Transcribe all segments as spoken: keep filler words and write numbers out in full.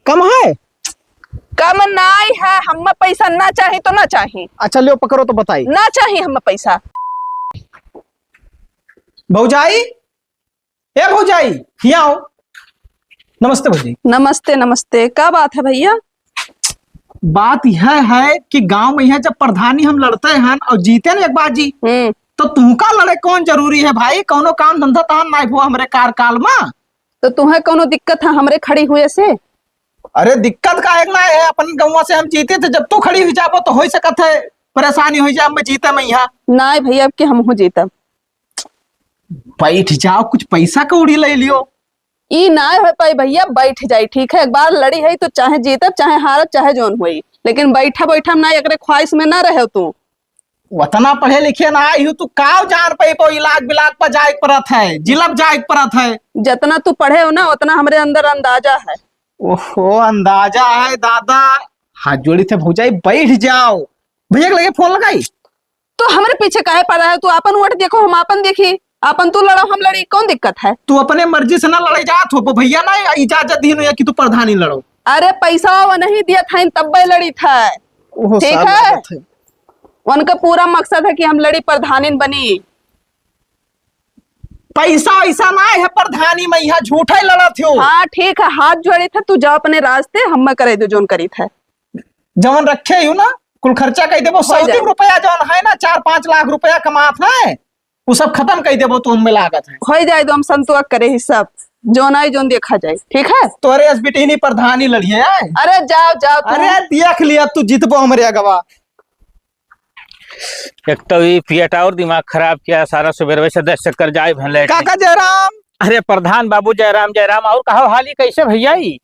कम है? कम नाई है, हम्मे पैसा ना चाही तो ना चाही। अच्छा, लियो, पकड़ो तो बताई। ना चाही हम्मे पैसा। भौजाई, ए भौजाई, हियाँ आओ। नमस्ते भौजी। नमस्ते, नमस्ते। का बात है भैया? बात यह है कि गांव में यहाँ जब प्रधानी हम लड़ते हैं और जीते ना एक बाजी, हम्म। तो तुमका लड़े कौन जरूरी है भाई? कौनो काम धंधा तहान नाई भो हमरे कार्यकाल में। तो तुम्हें कौनो दिक्कत है हमरे खड़ी हुए से? अरे दिक्कत का एक ना है, अपन गौवा से हम जीते थे, जब तू खड़ी हुई जाबो तो हो सकत है परेशानी हुई जाए, हम जीते में यहाँ। नाई भैया, अब के हम हो जीतब। बैठ जाओ, कुछ पैसा कौड़ी ले लियो। ई ना हो पाई भैया, बैठ जाई, ठीक है? एक बार लड़ी है तो चाहे जीतब, चाहे हारब, चाहे जौन होई, लेकिन बैठा बैठा ना, एकरे ख्वाहिश में ना रहे तू। उतना पढ़े लिखे ना आई हूँ, तू काव जान पाई, इलाक बिलाक पर जाए के परत है, जिलब जाए के परत है। जितना तू पढ़े हो ना, उतना हमरे अंदर अंदाजा है। ओहो, अंदाजा है दादा। हाथ जोड़ी थे भौजाई, बैठ जाओ। भैया के लगे फोन लगाई। तू हमरे पीछे काहे पड़ा है? तू आपन वोट देखो, हम आपन देखी। आपन तू लड़ो, हम लड़ी, कौन दिक्कत है? तू अपने मर्जी से ना लड़े जात हो, वो भैया ना इजाजत दीन हो कि तू प्रधानी लड़ो। अरे पैसा वो नहीं दिया था, तब्बे लड़ी था। ओहो, ठीक साहब है? लागत है। उनका पूरा मकसद है कि हम लड़ी प्रधानिन बनी। पैसा वैसा ना है प्रधानी में, यहाँ झूठे लड़त हो। हाँ ठीक है, हाथ जोड़ी था, तू जाओ अपने रास्ते, हम मैं करे दो जोन करी था। जवन रखे हो ना, कुल खर्चा कई देबो। हो सऊदी जाए। रुपया जवन है ना, चार पाँच लाख रुपया कमात है, उ सब खतम कई देबो तू, हमें लागत है। हो जाए दो, हम संतोष करे ही सब, जोन आई जोन देखा जाए, ठीक है? तोरे अस बिटिनी प्रधानी लड़िए आए। अरे जाओ, जाओ तू। अरे देख लिया, तू जीतबो हमरे अगवा। एक तो ई पियटा और दिमाग खराब किया, सारा सुबेरवे से दस चक्कर जाए भले। काका जयराम। अरे प्रधान बाबू जयराम, जयराम, और कहो हाली कैसे भैया ई?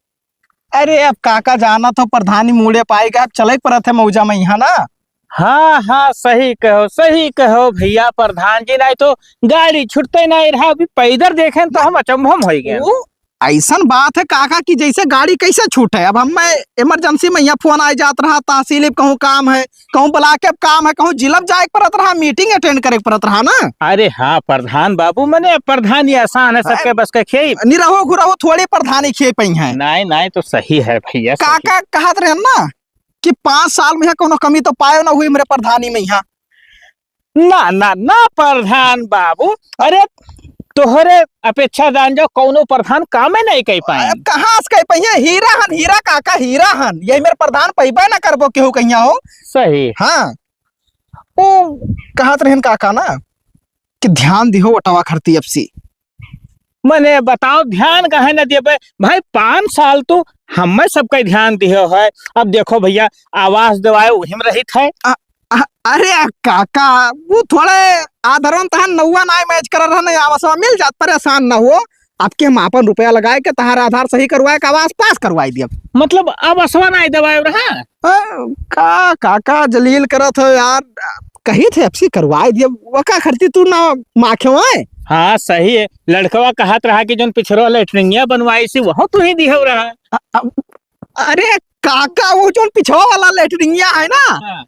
अरे अब काका जानत हो, प्रधानी मूड़े पाई गए, अब चले के परत है मौजा में यहाँ ना। हाँ, हाँ, सही कहो, सही कहो भैया, प्रधान जी, नाहीं तो गाड़ी छूटते नाहीं रहा, अभी पैदल देखेन तो हम अचंभो में होइ गए। वो ऐसन बात है काका कि जैसे गाड़ी कैसे छूटे। अब हमें emergency में यहाँ फोन आए जात रहा, तहसील पे कहूँ काम है, कहूँ block पे काम है, कहूँ जिला पे जाए के परत रहा, meeting attend करे के परत रहा ना। अरे हाँ प्रधान बाबू, मने प्रधानी आसान है, सबके बस के खेई। निरहो घुरहो थोड़ी प्रधानी खेई पई है। नाहीं, नाहीं, तो सही है भैया, सही। काका कहत रहे ना कि पाँच साल में यहाँ कोनो कमी तो पायो ना हुई मेरे प्रधानी में यहाँ। ना, ना, ना प्रधान बाबू, अरे तोहरे अपेक्षा जान जाओ, कौनो प्रधान कामे नहीं कह पाए। अब कहाँ से कह पाइए? हीरा हन, हीरा काका, हीरा हन। यही मेरे प्रधान पैबे ना करबो केहू कहिया हो। सही। हाँ, वो कहत रहन काका ना कि ध्यान दिहो ओटवा खरती अब सी। मने बताओ, ध्यान काहे न देबे भाई? पाँच साल तो हमें सबका ध्यान दिहो है। अब देखो भैया, आवास देवाए वही में रहित है। अ-, अ-, अरे काका, वो थोड़े आधरवन तहन नौवा नाय match कर रहा नहीं, आवासवा मिल जात, परेशान ना हो। आपके हम आपन रुपया लगाए के तहार आधार सही करवाए के आवास पास करवाई दियब। मतलब आवासवा नाय देवाए रहा? अ, का काका जलील करत हो यार, कही थे आपसे करवाए दियब, वका खर्ची तू ना माखे वाए। हाँ सही है, लड़कवा कहत रहा कि जोन पिछरवा लेटरिंगिया बनवाई सी वहो तू ही दिहो रहा। अ-, अ-, अरे काका, वो जोन पिछवा वाला लेटरिंगिया है ना, हाँ।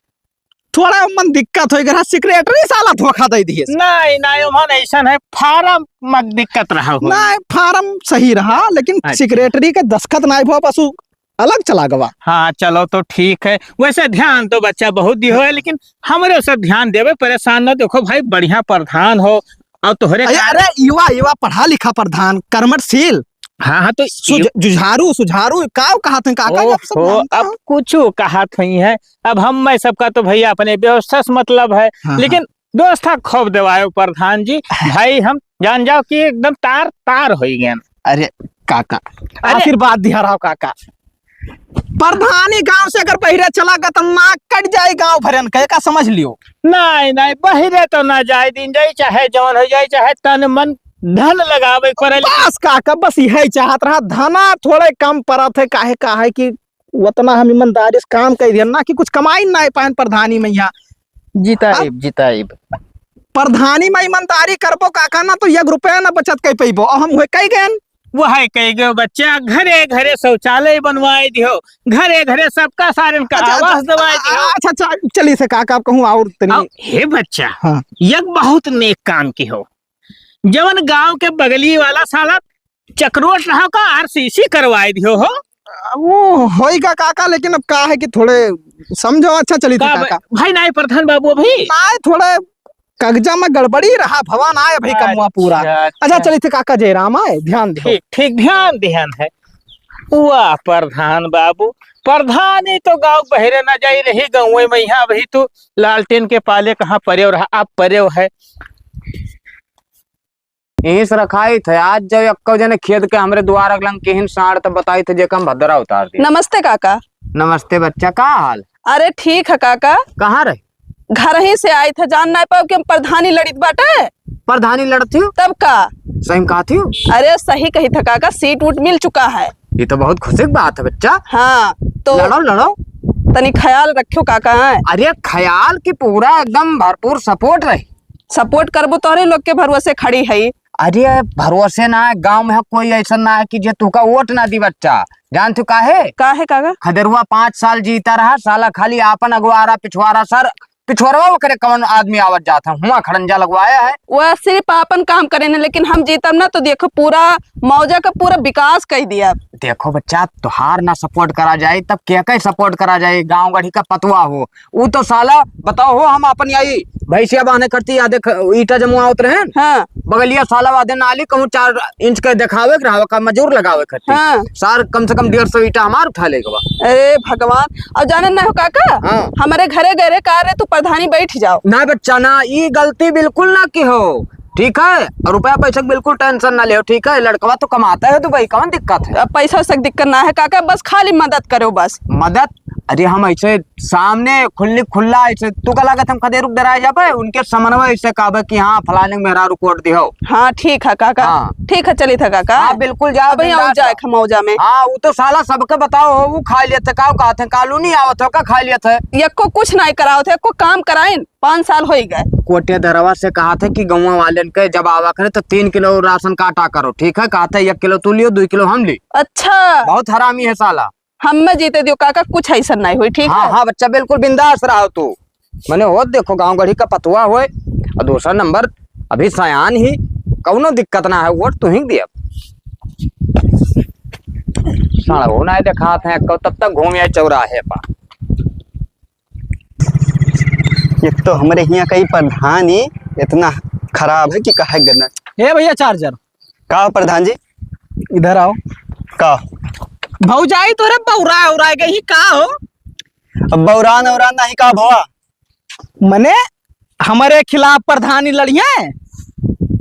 थोड़ा मन दिक्कत होइ गया, secretary साला धोखा दे दिए। नहीं, नहीं, ओमन ऐसन है, form में दिक्कत रहा हो। नहीं, form सही रहा, लेकिन अच्छा। Secretary के दस्तखत नहीं भो, बस उ अलग चला गवा। हाँ, चलो तो ठीक है। वैसे ध्यान तो बच्चा बहुत दिहो है, लेकिन हमरे से ध्यान देवे, परेशान न देखो भाई, बढ़िया प्रधान हो, और तोहरे अरे, का अरे, युवा, युवा पढ़ा लिखा प्रधान, कर्मठशील। हाँ, हाँ, तो सुझ-, यु- जुझारू, सुझारू, का कहत हैं, काका, जब सब ओहो, जानता अब हूँ। कुछ कहत हुई है। अब हम मैं सबका तो भैया अपने व्यवस्था से मतलब है, हाँ, लेकिन हाँ। व्यवस्था खूब देवायो प्रधान जी। भाई हम जान जाओ कि एकदम तार, तार हो गए। अरे काका, अरे आशीर्वाद दिया रहो काका। प्रधानी गांव से अगर बहिरे चला गया तो नाक कट जाए गांव भरन के, का समझ लियो। नहीं, नहीं, बहिरे तो ना जाए दिन जाए, चाहे जौन हो जाए, चाहे तन मन धन लगावे पड़े। बस काका, बस यही चाहत रहा, धना थोड़े कम परत है, काहे, काहे कि उतना हम ईमानदारी से काम कर दिया ना कि कुछ कमाई ना पाएन प्रधानी में यहाँ। जिताइब, अब जिताइब। प्रधानी में ईमानदारी करबो काका ना तो एक रुपया ना बचत कर पैबो। अब हम हुए कह गए। वो है कह गए बच्चा, घरे घरे शौचालय बनवाए दियो, घरे घरे सबका सारन का अच्छा, आवास अच्छा, दवाए दियो। अच्छा, अच्छा, चलिए से काका, अब कहूँ और तनी। अब, हे बच्चा, हाँ। एक बहुत नेक काम की हो, जवन गांव के बगली वाला साला चकरोट रहा का आरसीसी करवाए दियो हो। अब वो होइगा काका, लेकिन अब का है कि थोड़े समझो, अच्छा चली थे का काका। भाई, नाय प्रधान बाबू अभी? नाय, थोड़े कागजा में गड़बड़ी रहा, भवा नाय अभी कमुआ पूरा। अच्छा, अच्छा, अच्छा। चली थे काका, जय राम आए, ध्यान दे। ठीक, ठीक, ध्यान, ध्यान है। वाह प्रधान बाबू, प्रधान ही तो गाँव बहरे ना जाई रही, गाँव में यहाँ अभी तो लालटेन के पाले कहाँ परेव रहा, अब परेव है। यहीं से रखाई थे। आज जब एक्को जने खेद के हमरे द्वार लंग किहिन साँड़, तब बताई थे जेका हम भद्रा उतार दिया। नमस्ते काका। नमस्ते बच्चा, का हाल? अरे ठीक है काका। कहाँ रहे? घर ही से आई थे, जान ना पाओ कि हम प्रधानी लड़ित बाटे। प्रधानी लड़त हो? तब का? सही में कहत हो? अरे सही कही थे काका, सीट उट मिल चुका है। ये तो बहुत खुशी की बात है बच्चा। हाँ, तो लड़ो, लड़ो। तनी ख्याल रखियो काका। अरे ख्याल की पूरा एकदम भरपूर support रही। Support करबो तोहरे लोग के भरोसे खड़ी है। अरे भरोसे ना है, गाँव में कोई ऐसा ना है कि जे तुका वोट ना दी बच्चा। जान तू काहे? काहे काका? खदेरुआ पाँच साल जीता रहा, साला खाली आपन अगुवारा पिछवारा सर, पिछवारवा ओकरे कौन आदमी आवत जात है, हुआ खड़ंजा लगवाया है। वह सिर्फ आपन काम करे ने, लेकिन हम जीतब ना तो देखो पूरा मौजा का पूरा विकास कर दिया। देखो बच्चा, तोहार ना support करा जाए तब के के support करा जाए? गाँव गढ़ी का पतवा हो, ऊ तो साला, बताओ हो, हम अपन यही भैंसिया बांधे करती या देख ईटा जमुआवत रहे। हाँ। बगलिया साला वादे नाली कहूँ चार इंच के देखावे के रहा, का मजूर लगावे करती। हाँ। सार कम से कम डेढ़ सौ ईटा हमार उठा लेके बा। अरे भगवान, और जाने ना हो काका, हाँ। हमारे घरे गए रहे, कहा रहे तू प्रधानी बैठ जाओ। ना बच्चा ना, ई गलती बिल्कुल ना की हो, ठीक है? और रुपया पैसा के बिल्कुल tension ना ले, ठीक है? लड़कवा तो कमाता है दुबई, कौन दिक्कत है? अब पैसा वैसा के दिक्कत ना है काका, बस खाली मदद करो बस। मदद? अरे हम ऐसे सामने खुल्ली खुल्ला ऐसे, तू का लागत हम खदेरुक डराए जाबे? उनके समनवा ऐसे कहबे कि हाँ, फलाने के मेहरारू कोट दिहो। हाँ, ठीक है काका। हाँ। ठीक है, चलित है काका। हाँ, बिल्कुल जाओ, अब यहाँ बिंदास जाए जाओ। खमौजा में। हाँ, वो तो साला सबके बताओ हो, वो खा लेते, का कहते हैं, कालू नहीं आवत हो, का खा लेते हैं? यक्को कुछ नहीं करावत है, यक्को काम कराइन, पाँच साल हो ही गए। कोटेदरवा से कहत है कि गौवा वालन के जब आवा करे तो तीन किलो राशन काटा करो, ठीक है? कहत है, एक किलो तू लियो, दो किलो हम ली। अच्छा। बहुत हरामी है साला। हम्मे जीते दियो काका, कुछ ऐसा नहीं हुई, ठीक हाँ, है? हाँ बच्चा, बिल्कुल बिंदास रहो तू। मने होत देखो, गाँव गढ़ी का पतुआ होए, और दूसरा नंबर अभी सयान ही, कौनो दिक्कत ना है, वोट तू ही दिया। साला वो ना देखात है, कब तब तक घूम आए चौराहे पर। एक तो हमरे हियाँ कई प्रधान ही इतना खराब है कि कहे गना। ए भैया चार्जर। का हो प्रधान जी? इधर आओ। का? भौजाई तोरे बौरा उरा गई का हो? अब बौरान औरान नहीं का भवा? मने हमरे खिलाफ प्रधानी लड़िए?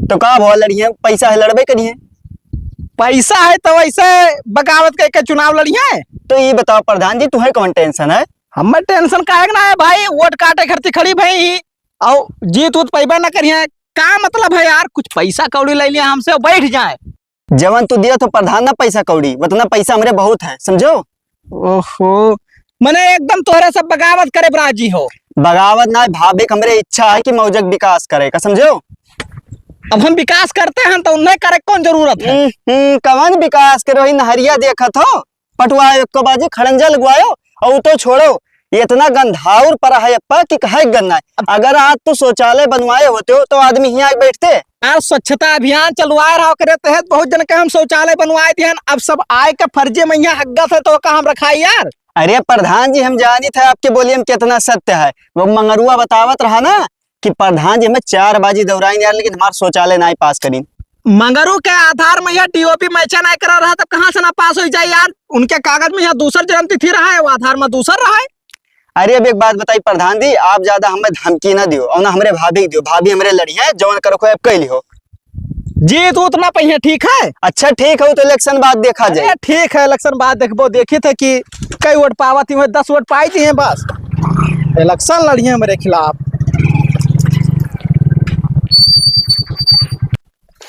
तो का भवा लड़िए, पैसा है लड़बे करिए। पैसा है तो वैसे बगावत करके चुनाव लड़िए? तो ये बताओ प्रधान जी, तुम्हें कौन tension है? हमें tension काहे के ना है भाई, वोट काटे खर्ची खड़ी भई ही, और जीत उत पैबा ना करिए। का मतलब है यार, कुछ पैसा कौड़ी ले लिया हमसे और बैठ जाए। जवन तू दिया तो प्रधान ना पैसा कौड़ी, उतना पैसा हमरे बहुत है, समझो? ओहो, मने एकदम तोहरे सब बगावत करे राजी हो। बगावत ना, भाभी के हमरे इच्छा है कि मौजक विकास करे का, समझो? अब हम विकास करते हैं तो उन्हें करे कौन जरूरत है? हम्म, हम्म, कवन विकास करो, वही नहरिया देखत हो, पटवाए को बाजी खड़ंजा लगवायो, और तो छोड़ो, ये इतना गंधाउर पड़ा है अप्पा कि कहे गन्ना है। अगर आज तो शौचालय बनवाए होते हो तो आदमी हियाँ आके बैठते। यार, स्वच्छता अभियान चलवाए रहो, करे तहत बहुत जन के हम शौचालय बनवाए दिहन, अब सब आए के फर्जे में यहाँ हग्गत है तो का हम रखाई यार? अरे प्रधान जी, हम जानित है आपके बोलिए में कितना सत्य है। वो मंगरुआ बतावत रहा ना कि प्रधान जी हमें चार बाजी दौड़ाइन यार, लेकिन हमार शौचालय नाई पास करीन। मंगरू के आधार में यह डीओपी मैचा नाई करा रहा, तब कहाँ से ना पास हो जाए यार? उनके कागज में यहाँ दूसर जन्म तिथि रहा है, वो आधार में दूसर रहा है। अरे अब एक बात बताई प्रधान जी, आप ज्यादा हमें धमकी ना दियो और ना हमरे भाभी के दियो। भाभी हमरे लड़ी है, जौन करो को अब कैली हो। जीत उत ना पइहे, ठीक है? अच्छा ठीक है, तो election बाद देखा जाए। अरे ठीक है, election बाद देखबो, देखी थे कि कई वोट पावत ही, दस वोट पाई दिए बस। Election लड़िए हमरे खिलाफ।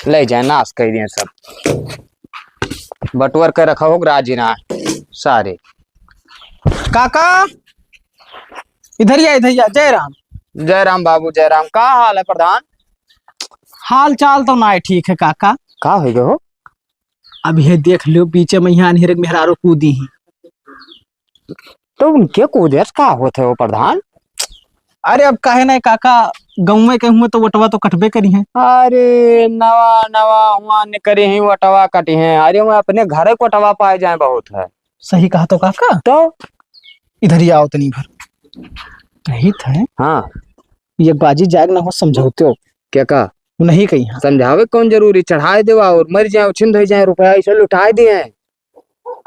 ले जाए, नाश कर दिए सब। बटुअर के रखा हो राजी ना सारे। काका, इधर ही आ, इधर ही आ। जय राम। जय राम बाबू, जय राम। का हाल है प्रधान? हाल चाल तो ना ठीक है काका। का हो गयो? अब ये देख लियो, बीचे में यहाँ अनहेरे के मेहरारू कूदी ही। तो उनके कूदे से का होत है वो प्रधान? अरे अब काहे नहीं काका, गाँव में के हुए तो वोटवा तो कटबे करी है। अरे नवा नवा हुआ निकरी ही वोटवा कटी है। अरे वो अपने घर को वोटवा पाए जाए बहुत है। सही कहा तो काका। तो? इधर ही आओ तनी भर। कही थे। हाँ। ये बाजी जाग ना हो समझौते हो। क्या कहा? वो नहीं कही हाँ। समझावे कौन जरूरी? चढ़ाए देवा और मर जाए, छिंद हो जाए, रुपया ऐसे लुटाए दिए।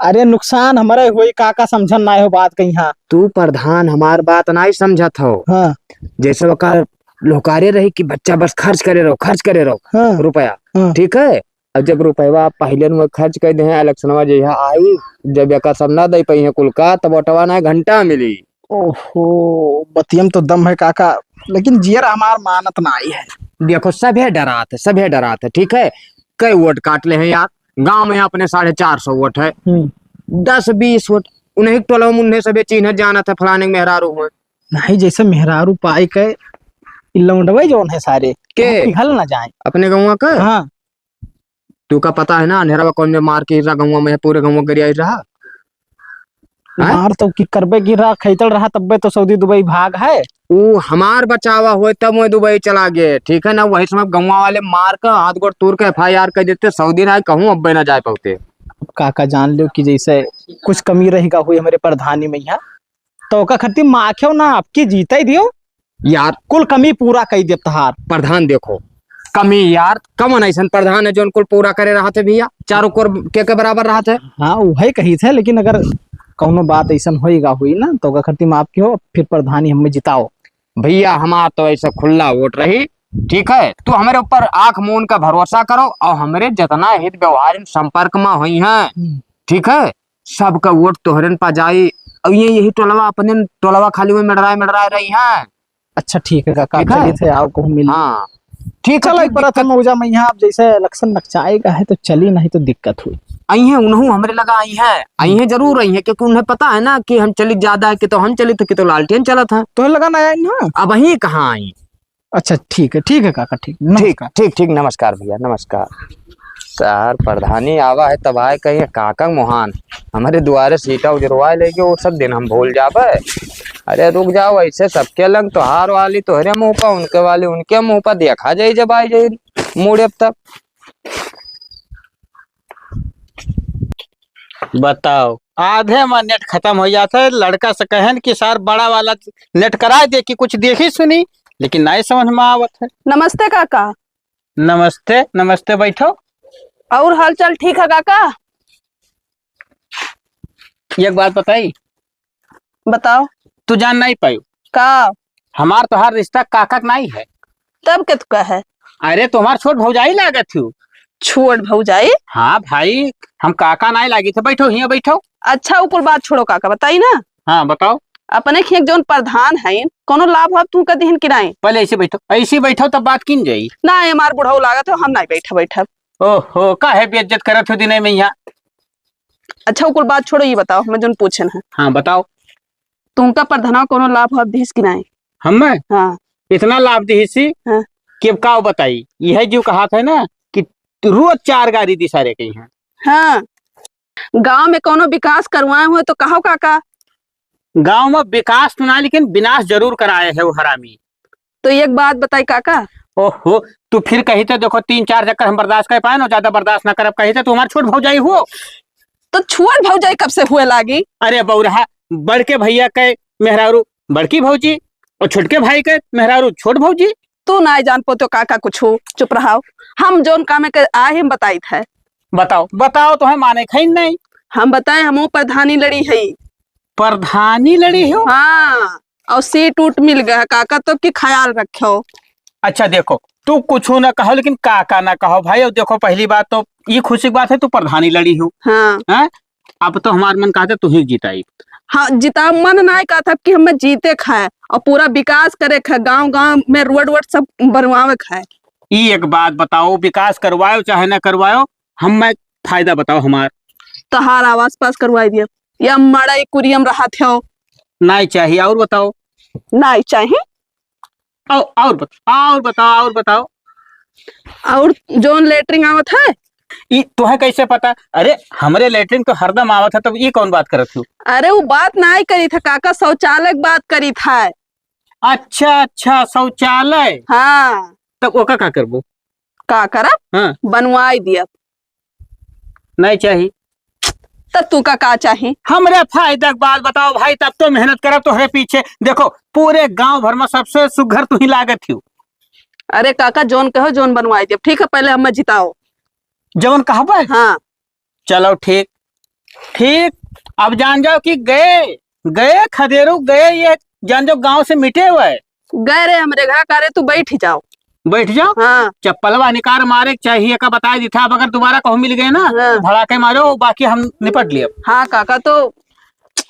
अरे नुकसान हमारे होई, काका समझन ना हो बात कही हाँ। तू प्रधान हमार बात नाई समझत हो। हाँ। जैसे ओकर लोकारे रही कि बच्चा बस खर्च करे रहो, खर्च करे रहो हाँ। रुपया। हाँ। ठीक है? अब जब रुपया पहिले न खर्च कर दे हैं, इलेक्शनवा जहिया आई, जब एकर सब ना दे पइहे कुल का, तब वोटवा ना घंटा मिली। ओहो, बतियम तो दम है काका, लेकिन जियर हमार मानत ना आई है। देखो, सभे डरात है, सभे डरात है, ठीक है? कई वोट काट ले हैं यार, गांव में अपने साढ़े चार सौ वोट है, हम्म। दस बीस वोट, उन्हीं के टोला में उन्हें सभे चीन्ह जानत है, फलाने के मेहरारू हुए। नहीं, जैसे मेहरारू पाई के, इ लौंडवे जौन है सारे, के? वो पिघल ना जाए। अपने गौवा का? हाँ। तू का पता है ना, अंधेरा कौन ने मार के रहा गौवा में, पूरे गौवा गरिया रहा। हैं? मार तो की करबे की रहा, खैतल रहा, तब्बे तो सऊदी दुबई भाग है। ऊ हमार बचावा होए तब वो दुबई चला गए, ठीक है ना? वही समय गौवा वाले मार के हाथ गोड़ तोड़ के एफ आई आर कर देते, सऊदी ना कहूँ अब्बे ना जाए पाते। अब काका जान लो कि जैसे कुछ कमी रहेगा हुई हमारे प्रधानी में यहाँ, तो ओका खातिर माखेव ना, आपकी जीते दियो। यार, कुल कमी पूरा कई देब तहार। प्रधान देखो, कमी यार, कमन ऐसन प्रधान है जौन कुल पूरा करे रहत है भैया, चारों कोर के, के बराबर रहत है। हाँ, उहे कही थे, लेकिन अगर कौनो बात ऐसन होइगा हुई ना, तो ओका खातिर माफ किहो, फिर प्रधानी हमें जिताओ। भैया, हमार तो ऐसे खुला वोट रही, ठीक है? तू हमारे ऊपर आँख मून का भरोसा करो और हमारे जितना हित व्यवहार इन संपर्क में हुई हैं, हम्म। ठीक है? सबका वोट तोहरन पा जाई। अब ये यही टोलवा, अपने टोलवा खाली में मेड़राए, मेड़राए रही हैं। अच्छा, ठीक है काका, ठीक है? चलिए थे, आओ कहूँ मिल। हाँ, ठीक है, चलो, ठीक, एक बार दिक्कत हम उजा में यहाँ, आप जैसे इलेक्शन नकचाएगा है तो चली, नहीं तो दिक्कत हुई। आई हैं, उन्हों हमरे लगा आई हैं, आई हैं, जरूर आई हैं, क्योंकि उन्हें पता है ना कि हम चलित ज्यादा है, कि तो हम चलित, कि तो लालटेन चलत है। तो लगा ना आई ना? अब वहीं कहाँ आई? अच्छा, ठीक है, ठीक है काका, ठीक, ठीक, नमस्कार। ठीक, ठीक, नमस्कार भैया, नमस्कार। सार प्रधानी आवा है तब आए कहिए, "काका मोहान, हमरे दुआरे सीटा उजरवाए लेगे, वो सब दिन हम भूल जाबे।" अरे रुक जाओ, ऐसे सबके लंग तोहार वाली तोहरे मुंह पर, उनके वाली उनके मुंह पर, देखा जाई जब आई जाई मूड़े तब। बताओ, आधे में नेट खतम होइ जात है। लड़का से कहन कि सार बड़ा वाला नेट कराए दे कि कुछ देखी सुनी, लेकिन नाहीं समझ में आवत है। नमस्ते काका। नमस्ते, नमस्ते, बैठो। और हालचाल ठीक है काका? एक बात बताई, बताओ। तू जान नाहीं पायू। का? हमार तोहार रिश्ता काका के नाहीं है। तब के तू का है? अरे, तू हमार छोट भौजाई लागत हू। छोट भौजाई? हाँ भाई, हम काका नाहीं लागी थे। बैठो, हियाँ बैठो। अच्छा, उ कुल बात छोड़ो काका, बताई ना। हाँ, बताओ। अपने खेत जौन प्रधान है, कोनो लाभ वाभ तू का दिहन कि नाहीं? पहले ऐसे बैठो, ऐसे बैठो तब बात किन जाई। ना, हमार बुढ़ऊ लागत हो, हम नाहीं बैठा बैठब। ओहो, काहे बेइज्जत करत हो दिने में यहाँ? अच्छा, उ कुल बात छोड़ो, ये बताओ, हमें जौन पूछन है। हाँ, बताओ। तुमका प्रधानवा कोनो लाभ वाभ दिहिस कि नाहीं? हमें? हाँ। इतना लाभ दिहिसी हाँ। कि अब का बताई। यह जो कहा था ना कि रोज चार गारी दी सारे कहीं है। हाँ। गांव में कोनो विकास करवाए हो तो कहो काका। गांव में विकास तो ना, लेकिन विनाश जरूर कराए है वो हरामी। तो एक बात बताई काका। ओहो, तू फिर कही तो देखो, तीन चार चक्कर हम बर्दाश्त कर पाए ना, ज्यादा बर्दाश्त ना करब कही तो। तू हमार छोट भौजाई हो। तो छोट भौजाई कब से हुए लागी? अरे बौरहा, बड़के भैया के मेहरारू बड़की भौजी और छोटके भाई के मेहरारू छोट भौजी। तू नाहीं जान पोतो काका कुछ, चुप रहाओ। हम जौन काम के आए हम बताइत है। बताओ, बताओ, तोहे माने खइन नहीं। हम बताए, हमहू प्रधानी लड़ी है। प्रधानी लड़ी हो? हाँ, और सीट उट मिल गया है काका, तो की ख्याल रखो। अच्छा देखो, तू कुछ ना कहो, लेकिन काका ना कहो भाई। और देखो, पहली बात तो ये खुशी की बात है, तू प्रधानी लड़ी हो। हाँ। हैं? अब तो हमार मन कहता तू ही जिताई। हाँ, जिता मन ना कहता कि हमें जीते खाए और पूरा विकास करे खाए, गांव गांव में रोड वोड सब बनवावे खाए। ई एक बात बताओ, विकास करवायो चाहे ना करवायो, हमें फायदा बताओ हमार। तहार आवास पास करवाई दिया या मड़ई कुरियम रहा थे? नाहीं चाहिए, और बताओ। नाहीं चाहिए। और, और बत-, और बताओ, और बताओ। और जौन लेटरिन आवत है? ई तोहे कैसे पता? अरे, हमरे लेटरिन तो हरदम आवत है, तब ई कौन बात करत हो? अरे, वो बात नाहीं करी था काका, शौचालय की बात करी था। अच्छा, अच्छा, शौचालय। हाँ। तब ओका का करबो? का करब? हाँ। बनवाई दियब। नाहीं चाही। तब तू का, का चाही? हमरे फायदा के बात बताओ भाई, तब तो मेहनत करब तोहरे पीछे। देखो, पूरे गांव भर में सबसे सुघर तू ही लागत हियो। अरे काका, जौन कहो, जौन बनवाई देब, ठीक है? पहले हमें जिताओ। जौन कहबे? हाँ। चलो ठीक, ठीक। अब जान जाओ कि गए, गए खदेरू, गए ये, जान जाओ गांव से मिटे हुए। गए रे हमरे घर का रे, तू बैठ जाओ। बैठ जाओ। हाँ। चप्पलवा निकार मारे के चाहिए का बताई दी था, अब अगर दोबारा कहूँ मिल गए ना, हाँ। भड़ाके मारो, बाकी हम निपट लिए। हाँ काका, तो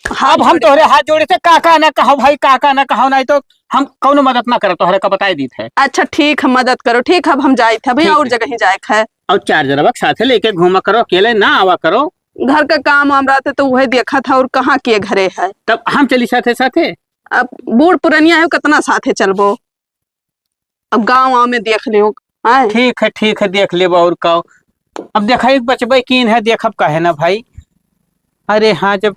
हाथ अब हम जोड़े। तोहरे हाथ जोड़े थे, काका ना कहो भाई, काका ना कहो, नहीं तो हम कौनो मदद ना करब, तोहरे का बताई दी थे। अच्छा ठीक है, मदद करो, ठीक है, अब हम जाए थे, अभी ठीक और है। जगह ही जाए है। और चार जनवा के साथे लेके घूमा करो, अकेले ना आवा करो। घर का काम वाम रहते तो वही देखा था, और कहाँ के घरे है। तब हम चली साथे साथे। अब बूढ़ पुरनिया है, कितना साथे चलबो? अब गाँव वाँव में देख लियो, आय। ठीक है, ठीक है, देख लेबो और का। अब देखा एक बचबे कीन है, देखब काहे ना भाई। अरे हाँ, जब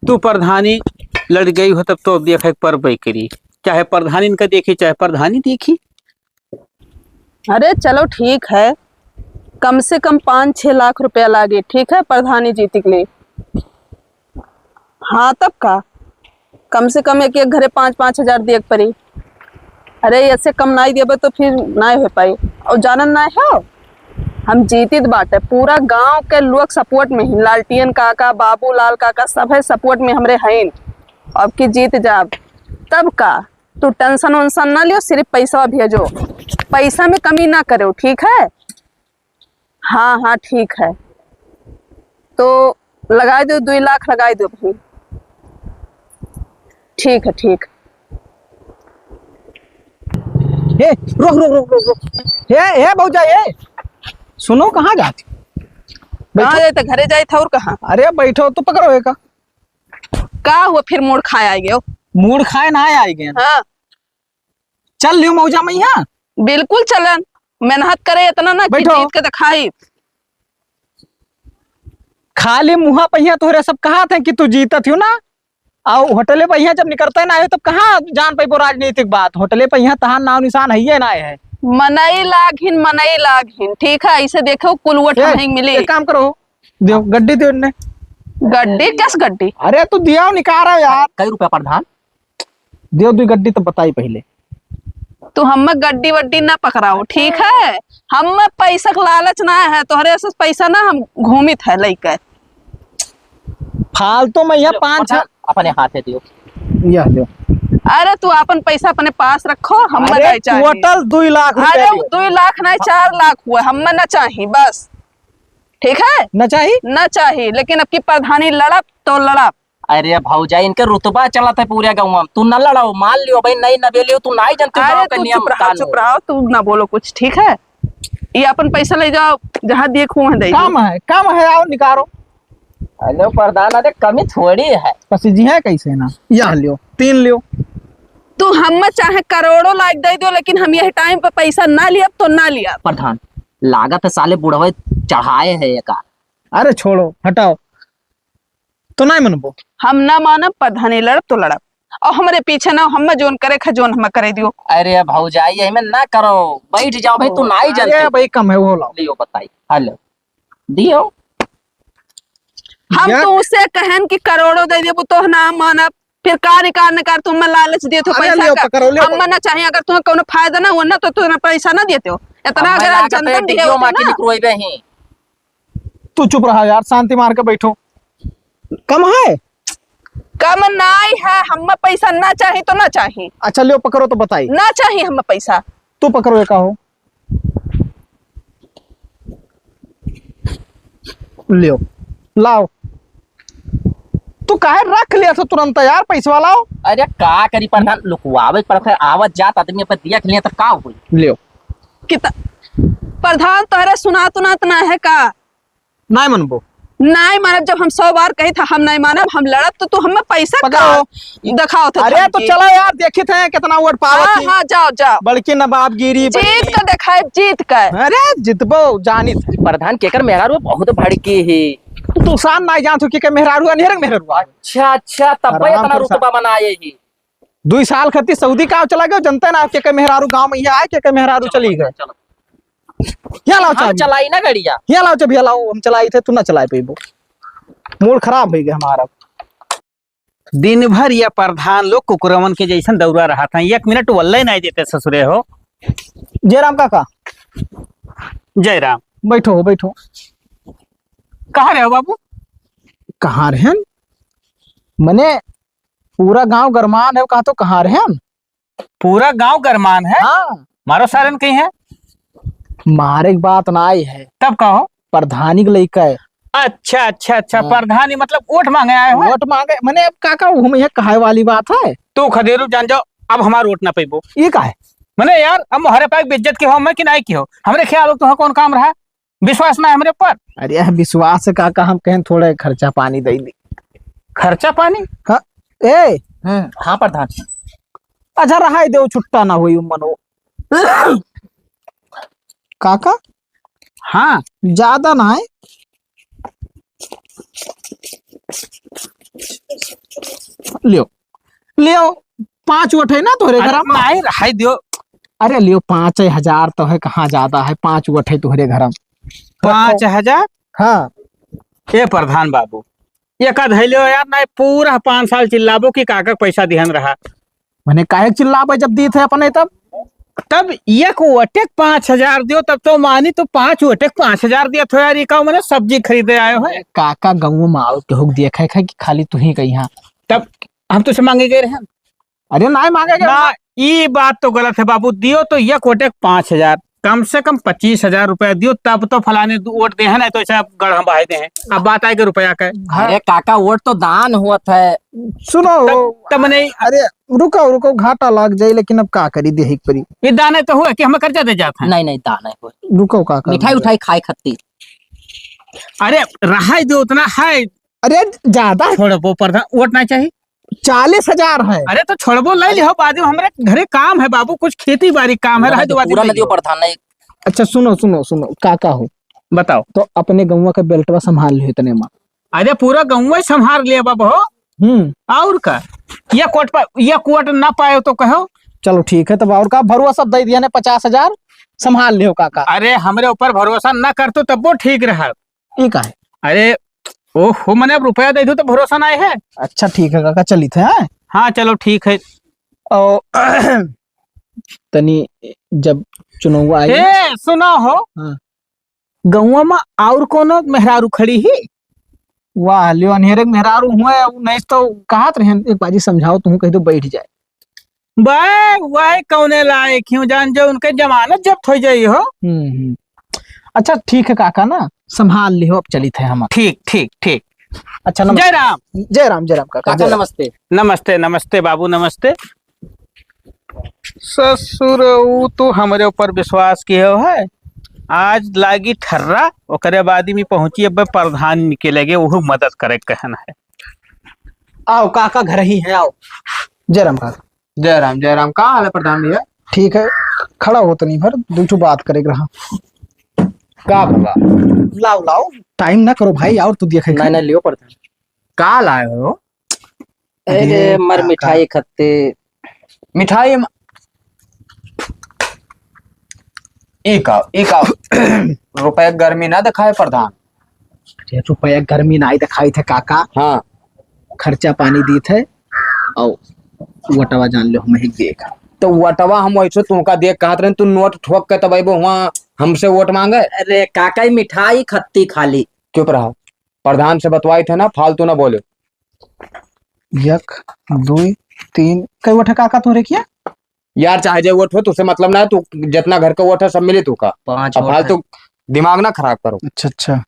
तू प्रधानी लड़ गई हो तब तो अब देखे परबे करी, चाहे प्रधानी इनका देखी चाहे प्रधानी देखी। अरे चलो ठीक है, कम से कम पाँच छः लाख रुपया लागे, ठीक है, प्रधानी जीते के लिए। हाँ तब का, कम से कम एक एक घरे पाँच पाँच हजार दिए के पड़ी। अरे ऐसे कम नाई देबे तो फिर नाई हो पाई। और जानन नाई हो, हम जीतित बाटे, पूरा गांव के लोग सपोर्ट में ही, लालटियन काका, बाबूलाल काका, सभे सपोर्ट में हमरे हईन। अब की जीत जाब तब का, तू टेंशन वेंशन ना लियो, सिर्फ पैसा भेजो, पैसा में कमी ना करो, ठीक है? हाँ हाँ ठीक है, तो लगाई दो, दुई लाख लगाई दो भाई। ठीक है, ठीक। ए, रुक रुक रुक रुक रुक। ए ए भौजा, ए सुनो, कहाँ जाती? कहाँ बैठो। जाए तो घरे जाए था, और कहाँ? अरे बैठो, तो पकड़ो एक। का हुआ, फिर मूड़ खाए आइ गयो? मूड़ खाए ना आइ गए। हाँ। चल लियो मौजा मइहाँ। बिल्कुल चलन, मेहनत करे इतना ना कि बैठो। जीत के दिखाई। खाली मुँहा पहिया तोहरे सब कहत हैं कि तू जीतत हो ना, और होटले पहिया जब निकरते ना हो तब कहाँ जान पैबो राजनीतिक बात। होटले पहिया तहार नाव निशान है ये ना है। मनई लागिन, मनई लागिन, ठीक है, ऐसे देखो कुल वोट ए, हमहीं मिली। एक काम करो, दियो, गड्डी दियो इन्ने। गड्डी? कस गड्डी? अरे, तू दियो, निकारो यार। कई रुपया प्रधान? दियो, दुई गड्डी तो बताई पहिले। तू हम्मे गड्डी वड्डी ना पकड़ाओ, ठीक है? हम्मे पैसा के लालच ना है, तोहरे से पैसा ना हम घूमित है लइके। फालतू में यहाँ दियो, पाँच प्रधान, छह अपने हाथे दियो। यह दियो। अरे, तू अपन पैसा अपने पास रखो, हम्मे अरे, नहीं चाहिए। टोटल दुई लाख रुपया अरे, दियो। दुई लाख नहीं, चार लाख हुआ, हम्मे ना चाहिए, बस। ठीक है? ना चाही? ना चाही, लेकिन अब की प्रधानी लड़ब तो लड़ब। अरे भौजाई, इनके रुतबा चलत है पूरे गाँव में। तू न लड़ाओ, मान लियो भाई, नहीं नबेलियो, तू नहीं जानते अरे गाँव का तू नियम चुप रहा, कानून। चुप रहा, तू ना बोलो कुछ, ठीक है? ये अपन पैसा ले जाओ, जहाँ देखो वहाँ दे दो। कम है, कम है, आओ निकारो। हेलो प्रधान, अरे कमी थोड़ी है। पसी जी है कैसे ना? यह लियो, तीन लियो। तू हम्मे चाहे करोड़ों लाख दे दो, लेकिन हम यह टाइम पे पैसा ना लियब तो ना लियब। प्रधान, लागत है साले बुढ़वे चढ़ाए है एका। अरे छोड़ो, हटाओ, तो नहीं मनबो। हम ना मानब, प्रधानी लड़ब तो लड़ब, और हमरे पीछे ना, हम्मे जोन करे खे, जोन हम्मे करे दियो। अरे भौजाई, एमे ना करो, बैठ जाओ भाई, तू नाई जानते। अरे भाई, कम है, वो लाओ। लियो बताई, हेलो, दियो। हम यार। तो उसे कहन कि करोड़ों दे देबो तो ना मानब, फिर का निकार निकार तुम में लालच देत हो अरे पैसा लियो, का। पकड़ो, लियो, हम पकड़ो। ना चाहिए, अगर तुम्हें कोनो फायदा ना हो ना तो तुम्हें पैसा ना देते हो। इतना अब मैं अगर लाके जनतन तो दिए टिकियो होते माँ के ना। निकरोइबे ही। तू चुप रहा यार, शांति मार के बैठो। कम है? कम नाई है, हम्मे पैसा ना चाही तो ना चाही। अच्छा, लियो, पकड़ो तो बताई। ना चाही हम्मे पैसा। तू पकड़ो, ये का हो? लियो, लाओ। तू काहे रख लिया था तुरंत यार, पैसवा लाओ। अरे का करी प्रधान, लुकवावे पड़त है, आवत जात आदमी पे दिया के लिए तब का होई? लियो। कितना प्रधान, तोहरे सुनात उनात ना है का? नाय मनबो। नाय मानब, जब हम सौ बार कही था हम नाय मानब, हम लड़ब तो तू हमें पैसा पकड़ो। का दिखाओ था अरे तो चलो यार, देखित है कितना वोट पावत हाँ, ही। हाँ, जाओ, जाओ। बड़की नवाबगिरी, जीत बड़की का दिखाए, जीत का। अरे जितबो जानित। प्रधान केकर मेहरारू बहुत भड़की ही। तू शान नाय जानत हो कि के मेहरारू अनिहर मेहरारू। अच्छा, अच्छा, तब आराम इतना से रुतबा बनाए ही। दुई साल खातिर सऊदी का चला गयो, जनते ना के, के मेहरारू गाँव में यहाँ आए, के, के मेहरारू चली गए। चलो। यहाँ लाओ हम चाबी। चलाई ना गड़िया। यहाँ लाओ चाबी, यहाँ लाओ, हम चलाई थे, तू ना चलाए पेबो। मूड खराब होइ गए हमारा। दिन भर या प्रधान लोग कुकुरवन के जइसन दौरा रहत हैं, एक मिनट वल्ले नाहीं देते ससुरे हो। जयराम काका। जयराम। बैठो हो, बैठो। कहाँ रहे हो बाबू? कहाँ रहेन? मने पूरा गाँव गरमान है, कहा तो कहाँ रहेन? पूरा गाँव गरमान है? हाँ। मारो सारन कहीं है? मारे के बात नाहीं है। तब कहो। प्रधानी के लइका है। अच्छा, अच्छा, अच्छा, हाँ। प्रधानी मतलब वोट माँगे आए हो? वोट माँगे, मने अब काका, वो में ये कहाए वाली बात है। तू खदेरू जान जाओ, अब हमार वोट ना पैबो। ये का है? मने यार, अब मोहरे पाक बेइज्जत के हो, मैं कि नाहीं की हो? हमरे ख्याल हो तुहाँ कौन काम रहा? विश्वास ना है हमरे ऊपर? अरे यार, विश्वास से काका, हम कहें थोड़ा खर्चा पानी दे दी। खर्चा पानी? हाँ। ए। हम्म, हाँ प्रधान। अच्छा, रहा दे, छुट्टा ना हुई मनो। काका? हाँ। ज्यादा ना है। लियो, लियो, पाँच वोट है ना तोहरे अरे घर में? नाहीं, रहाई दियो। अरे लियो, पाँच हजार तो है, कहाँ ज्यादा है, पाँच वोट है तोहरे घर में। पाँच हजार? हाँ। ए प्रधान बाबू, एका धैले हो यार, नाहीं पूरा पाँच साल चिल्लाबो कि काका पैसा दिहन रहा। मने काहे चिल्लाबे जब दीत है अपने तब? तब एक वोटे के पाँच हजार दियो, तब तो मानी तो पाँच वोटे के पाँच हजार दिया थो यार, ये का मने सब्जी खरीदे आयो है? काका गाँव में और केहू के देखे है कि खाली तू ही कहीं हाँ? तब हम तुझसे माँगे गए रहे? अरे नाहीं माँगे गए ना, रहे। ई बात तो गलत है बाबू, दियो तो एक वोटे के पाँच हजार। कम से कम पच्चीस हजार रुपया दियो, तब तो फलाने दू वोट दे है, नाहीं तो ऐसा गढ़ हम बहाई दे हैं। अब बात आए के रुपया का। अरे काका, वोट तो दान होत है। सुनो, तब, तब मने अरे रुको, रुको, घाटा लाग जाई, लेकिन अब का करी, देही के परी। ये दान है तो हुआ कि हमें कर्जा दे जात है? नाहीं, नाहीं, दान है हुआ। रुको काका, मिठाई उठाई खाए खातिर। अरे रहाई दो, उतना है। अरे ज्यादा छोड़बो प्रधान, वोट ना चाहिए। चालीस हजार है। अरे तो छोड़बो, ले लिहो, बाद में हमरे घरे काम है बाबू, कुछ खेती बाड़ी काम है, पूरा रह न दो, बाद में पूरा ले न दियो लिहो। प्रधान, नहीं। अच्छा सुनो, सुनो, सुनो, का का हो? बताओ। तो अपने गौवा का बेल्टवा संभाल लियो इतने में। अरे पूरा गौवा ही संभाल लिया बाबू हो। हम्म। और का? ये कोट पर, ये कोट ना पाए तो कहो। चलो ठीक है, तब और का, भरोसा दे दिया ने पचास हजार, संभाल लियो काका। अरे हमरे ऊपर भरोसा ना कर तो तब वो ठीक रहा। ई का है? अरे, ओहो, मने अब रुपया दे दो तो भरोसा ना है। अच्छा, ठीक है काका, चलित है, हैं? हाँ, चलो, ठीक है। और तनी जब चुनौवा आई ए, ना। सुनो हो। हाँ। गौवा में और कोनो मेहरारू खड़ी ही? वाह, लियो, अनहेरे के मेहरारू हुए, उ नहीं तो कहत रहन, एक बाजी समझाओ, तुहूँ कह दो बैठ जाए। बे, वह कौने लायक ही जान जो उनके जमानत जब्त हो जाई हो। हम्म, हम्म। अच्छा, ठीक है काका ना, संभाल लिहो, अब चलित है हम। ठीक, ठीक, ठीक। अच्छा, नमस्ते। जय राम। जय राम, जय राम काका, काका, जय राम। नमस्ते। नमस्ते, नमस्ते बाबू, नमस्ते। ससुर, ऊ तू हमरे ऊपर विश्वास किए है, आज लागी ठर्रा, ओकरे बाद ही में पहुंची, अब प्रधान के लगे, वो मदद करे कहन है। आओ काका, घर ही है, आओ। जय राम काका। जय राम, जय राम। का हाल है प्रधान भैया? ठीक है, खड़ा हो तनी भर, दू ठो बात करे के रहा। का बाबा? लाओ, लाओ, टाइम ना करो भाई, और तू देखे नहीं, नहीं, लियो प्रधान। का लाए हो? अरे, अरे, मर का, मिठाई का? खत्ते। मिठाई म-, ई का, ई का? रुपया गर्मी ना दिखाए प्रधान। अरे, रुपया गर्मी ना दिखाई थे काका। हाँ। खर्चा पानी दी थे, और वटवा जान लो, हम ही देख। तो वटवा हम वैसे तुमका देख कहत रहन, तू नोट ठोक के तब अइबो हुआ हमसे वोट मांगे। अरे काका, ई मिठाई खत्ती खाली। चुप रहा, प्रधान से बतवाई थे ना, फालतू ना बोले। एक, दुई, तीन, कई वोट है काका तोहरे किया? यार, चाहे जे वोट हो, तुझसे मतलब ना है, तू जितना घर का वोट है, सब मिली तू का। पाँच अब वोट फालतू है। दिमाग ना खराब करो। अच्छा, अच्छा।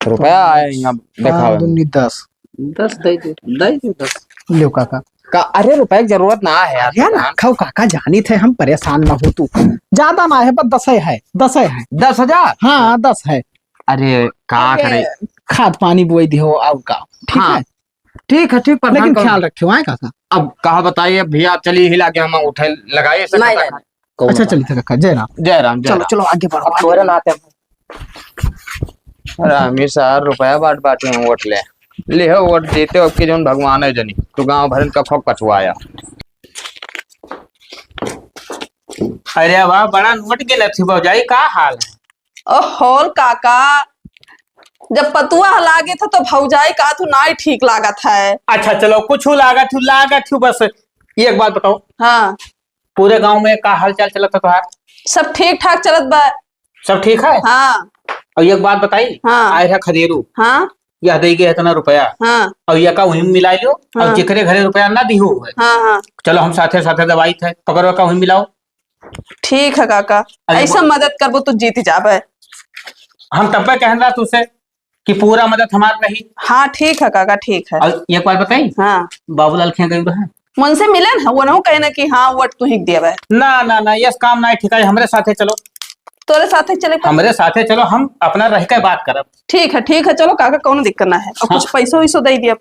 रुपया आए यहाँ हाँ, दिखावे। दुन्नी दस। दस दे दे, दे दे दस। लो काका। का, अरे रुपया की जरूरत ना है यार, अरे ना खाओ काका, जानी थे हम, परेशान ना हो तू। ज्यादा ना है, बस दस है, दस है। दस हजार? हाँ, दस है। अरे, का अरे, करे? खाद पानी बोई दिहो, और का, ठीक हाँ। है? ठीक है, ठीक, प्रधान लेकिन का ख्याल रखियो, आए काका? अब कहा बताइए भैया, चलिए हिला के हम उठे लगाए ऐसे नहीं, खतरनाक। नहीं, नहीं। अच्छा, चलिए काका, जय राम। जय राम, जय चलो, राम। चलो, आगे बढ़ो, अब आगे तोरे बढ़ो। नाते। अरे, हम ही सार रुपया बाट बाटे हम वोट ले। ले हो वोट देते हो, अब के जौन भगवान है जनी। तू गांव भरन का खोक कछुआया। अरे वाह, बड़ा नोट गिनत ही भौजाई, का हाल है? ओहो काका, जब पतुआ लागे था तो भौजाई का तू नाई ठीक लागत है। अच्छा चलो, कुछ लागत हूँ, लागत हूँ, बस एक बात बताओ। हाँ। पूरे गांव में का हाल चाल चलत है तोहार? सब ठीक ठाक चलत बा। सब ठीक है? हाँ। और एक बात बताई, हाँ। आए है खदेरू। हाँ। यह दे गए इतना रुपया। हाँ। और यह का वहीं मिला लियो, और हाँ। जेकरे घरे रुपया ना दिहो है। हाँ, हाँ। चलो हम साथे साथे दवाई थे, पकड़ो का वहीं मिलाओ। ठीक है काका, अरे ऐसा वो मदद करबो तो जीत जाबे। हम तब्बे कहन रहा तुझसे कि पूरा मदद हमार रही। हाँ ठीक है काका, ठीक है। और एक बात बताई, हाँ। बाबूलाल के यहाँ गई रहे? उनसे मिले ना, वो कहना कि हाँ वोट तू ही देवे। ना ना ना, यस काम ना ठीक है, हमरे साथे चलो। तोरे साथे चले का? हमरे साथे चलो, हम अपना रह के बात करब। ठीक है, ठीक है, चलो काका, कौनो दिक्कत ना है। और हाँ। कुछ पैसो वैसो दे दिया।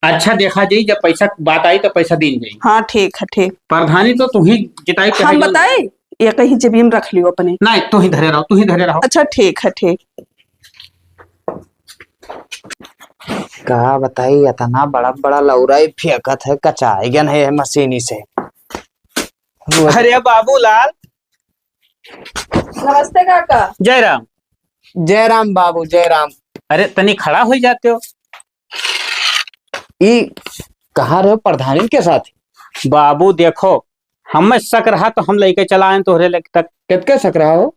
अच्छा देखा जाई, जब पैसा बात आई तो पैसा दीन जाई। हाँ ठीक है, ठीक। प्रधानी तो तू ही जिताई हम कहे बताई, ये कहीं जेबी में रख लियो अपने। नहीं, तू ही धरे रहो, तू ही धरे रहो। अच्छा ठीक है, ठीक। का बताई, इतना बड़ा बड़ा लौराई फेंकत है, कचाई गन है मशीनी से। अरे बाबूलाल। नमस्ते काका। जय राम। जय राम बाबू, जय राम। अरे तनी खड़ा हो जाते हो। ई कहाँ रहे प्रधानिन के साथ? बाबू देखो, हमें शक रहा तो हम लेके चला आए तोहरे लग तक। कितके शक रहा हो?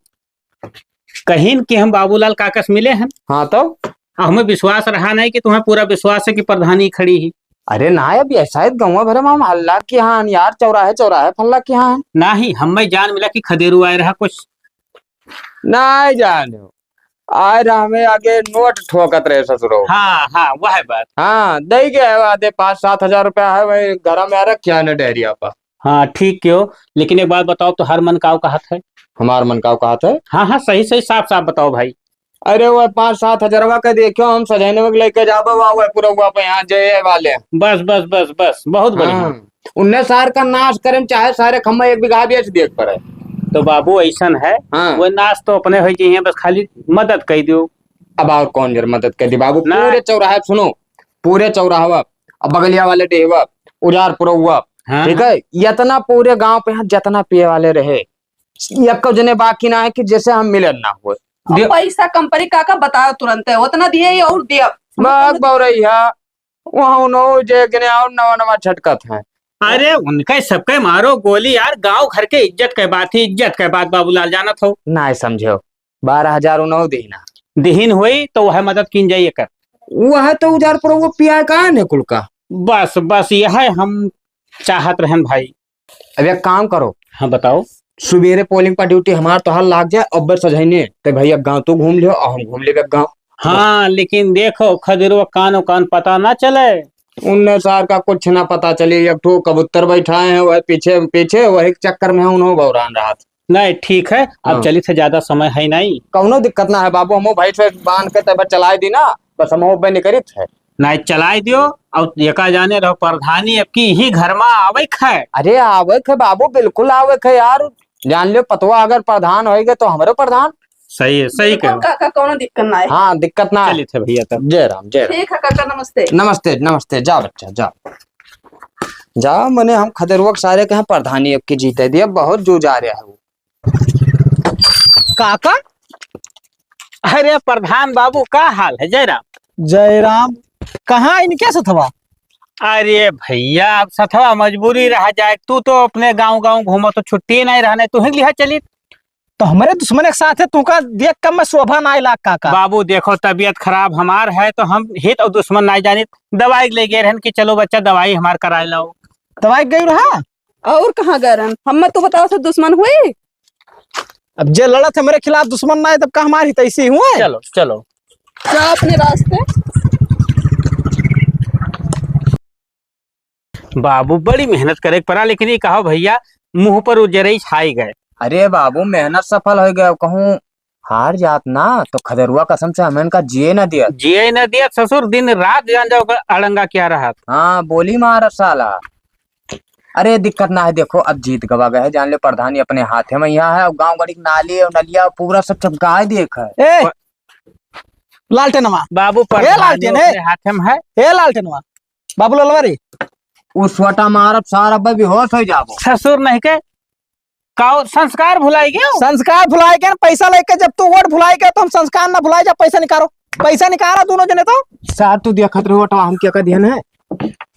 कहिन कि हम बाबूलाल काका से मिले हैं। हाँ तो? आ हमें विश्वास रहा नहीं कि तुम्हें पूरा विश्वास है कि प्रधानी खड़ी ही। अरे ना, अब ऐसा है गौवा भर में हम हल्ला के यहाँ यार, चौराहे चौराहे फल्ला के यहाँ। नहीं, हमें जान मिला कि खदेरू आए रहा कुछ। नहीं जाने, आए रहा हमें आगे नोट ठोकत रहे ससुरो। हाँ हाँ, वह बात। हाँ, दे गए है आधे पाँच सात हजार रुपया है, वही घर में रख किया ने डेहरिया पर। हाँ ठीक क्यों, लेकिन एक बात बताओ, तोहार मन काव कहत है? हमार मन काव कहत है? हाँ हाँ, सही सही, साफ साफ बताओ भाई। अरे वो पाँच सात हजारवा के देखियो, हम सजैनवा के लेके जाबे, वा वो पुरौवा पे यहाँ जे वाले। बस बस बस बस, बहुत बढ़िया। हाँ, उन्ने सार का नाश करे में चाहे सारे खम्मा एक बीघा बेच दिए के पड़े। तो बाबू ऐसन है, हाँ। वो नाश तो अपने हो जाइए, बस खाली मदद कर दियो। अब और कौन जर मदद कर दी बाबू? ना। पूरे चौराहे सुनो, पूरे चौराहवा, अब बगलिया वाले डेहवा, उजारपुरौवा, हाँ, ठीक हाँ। है, इतना पूरे गांव पे यहाँ जितना पिए वाले रहे, यक्को जने बाकी ना है कि जैसे हम मिलन ना हुए। अब दे- पैसा कम पड़ी काका, बताओ तुरंत, उतना दिए और दिया। बाग बौरैया, वहाँ उन्हों जे गने और नवा नवा छटकत है। अरे उनके सबके मारो गोली यार, गांव घर के इज्जत के बात है, इज्जत के बात बाबूलाल जानत हो। ना समझो, बारह हजार उन्हों दीना। दिहिन होई तो वह मदद कीन जाई एकर। वह तो उजारपुरौवा पिया का है ने कुल का। बस बस यह है हम चाहत रहन भाई। अब एक काम करो। हाँ, बताओ। सुबेरे पोलिंग पर ड्यूटी हमार तोहार लाग जाए, अब्बर सजैने, ते भैया गाँव तू घूम लियो और हम घूम लेबे गाँव। हाँ, लेकिन देखो, खदेरुआ कानो कान पता ना चले। उन्ने सार का कुछ ना पता चले, एक ठो कबूतर बैठाए हैं, वह पीछे, पीछे, वही चक्कर में उन्हों बौरान रहा था। नहीं, ठीक है, अब हाँ। चलित है, ज्यादा समय है नहीं। कौनो दिक्कत ना है बाबू, हमो भैंस वैस बांध के तब चलाए दी ना, बस हमो बे निकरित है। नहीं, चलाए दियो, और एका जाने रहो, प्रधानी अब की यही घर में आवे क है। अरे आवे क है बाबू, बिल्कुल आवे क है यार, जान लियो पतवा अगर प्रधान होएगे तो हमरो प्रधान। सही है, सही बिल्कुल कहो। काका, कौनो दिक्कत ना है। हाँ, दिक्कत ना है। चलित है भैया तब। जय राम, जय राम। ठीक है काका, नमस्ते। नमस्ते, नमस्ते, जा बच्चा, जा। जा, मने हम खदेरुआ के सारे के यहाँ प्रधानी अब की जीते दिया, बहुत जूझ आ रहा है वो। काका? अरे प्रधान बाबू, का हाल है? जय राम। जय राम। कहाँ इनके सथवा? अरे भैया, अब सथवा मजबूरी रहा जाए, तू तो अपने गांव गांव घूमो तो छुट्टी नहीं रहने, तू ही लिहा चली। तो हमरे दुश्मन के साथ है, तू का देख कम में शोभा ना लाग काका। बाबू देखो, तबीयत खराब हमार है तो हम हित और दुश्मन नहीं जानित, दवाई ले गए रहन कि चलो बच्चा दवाई हमार कराए लाओ। दवाई गई रहा? और कहाँ गए रहन? हम तू बताओ से दुश्मन हुई? अब जे लड़त है मेरे खिलाफ दुश्मन ना है, तब का हमारी तैसी हुए? चलो, चलो। जा अपने रास्ते। बाबू, बड़ी मेहनत करे के पड़ा, लेकिन ये कहो भैया, मुंह पर वो जरई छाई गए। अरे बाबू, मेहनत सफल हो गया। कहूँ हार जात ना, तो खदेरुआ कसम से हमें का जिए ना दिया। जिए ना दिया ससुर, दिन रात जान जाओ अड़ंगा क्या रहा। हाँ, बोली मारा साला। अरे दिक्कत ना है, देखो अब जीत गवा गए, जान ले प्रधानी अपने हाथे में यहाँ है, और गांव गड़ी की नाली और नलिया पूरा सब चमकाए देख है। ए, प-, लालटेनवा। बाबू ए, प्रधानी लालटेन, ए। अपने हाथे में है। ए, लालटेनवा, बाबू ललवा रे। उ सोटा मारब सार, अब बेहोश हो जाबो। ससुर नहीं के, का संस्कार भुलाई गयो? संस्कार भुलाई गयो, पैसा लेके जब तू वोट भुलाई गयो, तो हम संस्कार ना भुलाई जा, पैसा निकालो। पैसा निकाला दोनों जने तो। सार, तू देखत रहो, अटवा हम क्या कर दिया ना?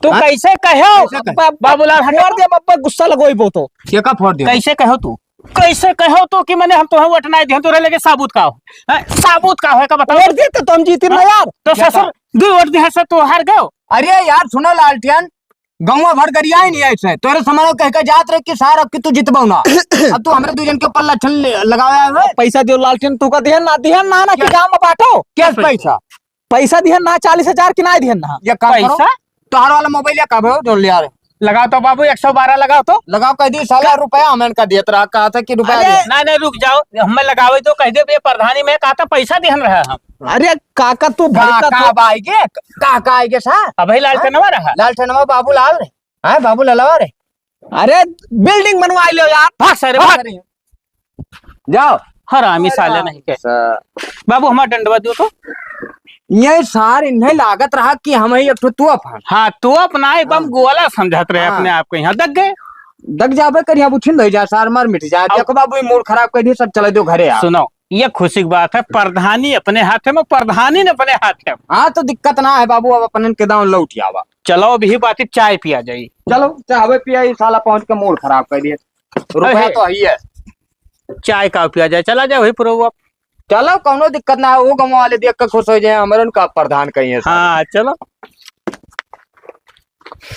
तू हाँ? कैसे कहो? कैसे कहो? बा-, बाबूलाल, हट। फोड़ दे, बब्बा, गुस्सा लगोई बो तो। क्या का फोड़ दे? कैसे कहो तू? कैसे कहो तू कि मने हम तोहे वोट नाहीं दिहन, तोरे लगे साबूत का हो? हैं? साबूत का हो, का बताओ? वोट दे तो तुम जीती ना हाँ? यार। तो क्या ससुर, का? दो वोट दिहे से तू हार गयो। अरे यार, सुनो लालटेन, गौवा भर गरियाए नहीं ऐसे। तोरे समारो कह के जात रहे कि सार अब कि तू जितबो ना। अब तू हमरे दू जन के ऊपर लक्षण ले-, लगावे है। पैसा दियो लालटेन, तू का दिहन ना, दिहन ना, ना कि क्या? गाँव में बांटो। क्या पैसा? पैसा दिहन ना, चालीस हजार कि ना दिहन ना। ये काम करो। पैसा? तोहार वाला मोबाइल या कब हो जो लिया रे? लगाओ तो बाबू, एक सौ बारह लगाओ तो। लगाओ, कह दी साला का? रुपया हमें का देत रहा, कहा था कि रुपया अरे! दे। नहीं, नहीं, रुक जाओ, हमें लगावे तो कह दे, ये प्रधानी में कहा था पैसा दिहन रहा हम। अरे काका, तू का, भड़का का तू। बाई के? का, का आई के सा? अबे लालटेनवा हाँ? रहा। लालटेनवा बाबूलाल रे। हाँ, बाबू ललवा रे। अरे, building बनवा लो यार। भाग सारे, भाग। भाग। जाओ। हरामी साले अरे नहीं के। सा- बाबू, हमारा डंडवा दियो तो। ये सार इन्हें लागत रहा कि हम ही एक ठो तोप हन। हाँ, तोप ना, बम हाँ। गोला समझत रहे हाँ। अपने आप को। यहाँ दग गए। दग जाबे करी, अब उछिन धई जा, सार मार मिट जाए। अब देखो बाबू, ये मूड खराब कर दिए, सब चले दो घरे आ। सुनो, ये खुशी की बात है, प्रधानी अपने हाथे में, प्रधानी ने अपने हाथे में। हाँ, तो दिक्कत ना है बाबू, अब अपने के दाम लौट आवा। चलो, अभी बात है, चाय पिया जाई। चलो, चाय हवे पिया, ये साला पहुंच के मूड खराब कर दिए। रुपया अहे। तो है ही है। चाय का पिया जाए, चला जाए वही पुरवा। चलो, कौनो दिक्कत ना है, वो गाँव वाले देख के खुश हो जाए, हमरन का प्रधान कहीं है साला। हाँ, चलो।